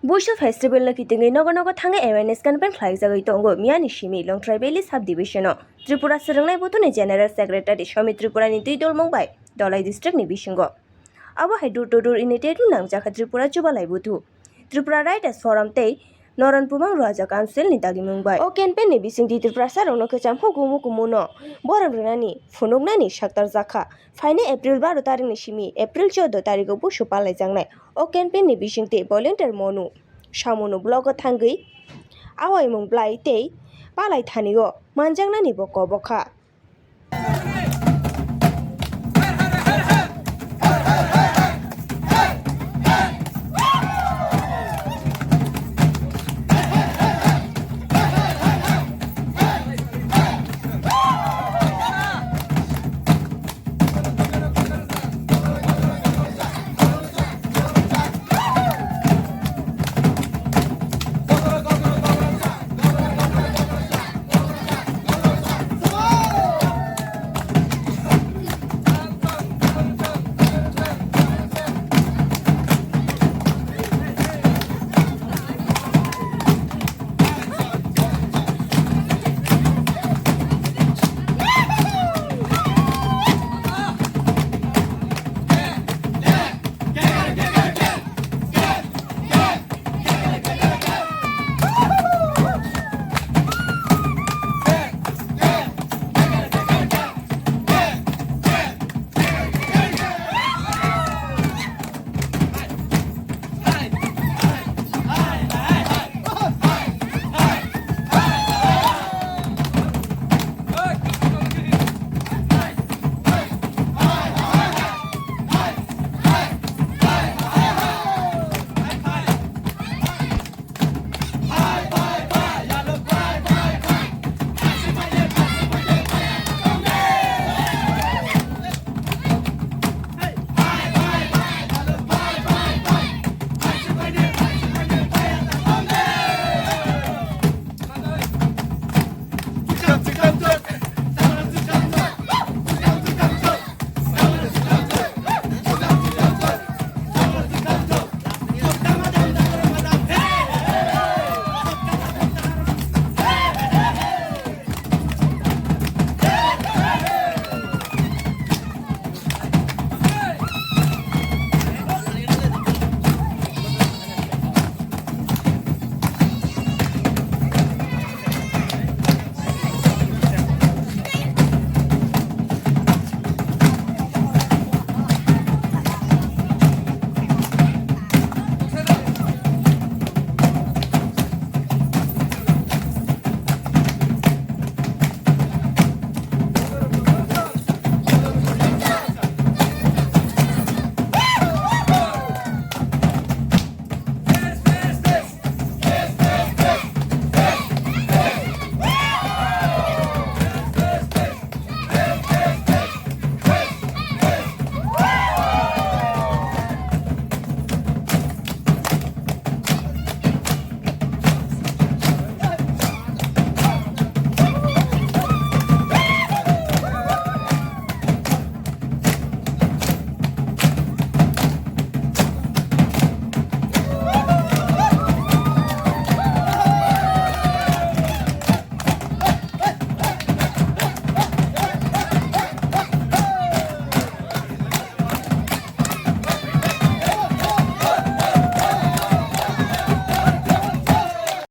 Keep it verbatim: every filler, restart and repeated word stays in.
Busu festival no kitingwi nogo nogo thangwi awareness campaign khlaijagwi tongo miyani simi Longtrai Valley sub division o Tripura swrwngnai buthuni general secretary Somit Tripura ni twi dulmung bai Dhalai district ni bisingo. Abo hai door to door initiative nangjakha Tripura Chubalai Buthu, Tripura Writers Forum tei Noron Pumang Ruaja Council ni dagimung bai. O campaign ni bisingtwi Tiprasa rokno kwcham hukumu kumu no borom rwnani phunuknani saktarjakha. Phainai April baro tarikni simi April choudo tarigo busu palaijaknai o campaign ni bisingtwi volunteer Monu Samunu blogo thangwi awaimung blai tei palai thanio manjaknani bo kobokha.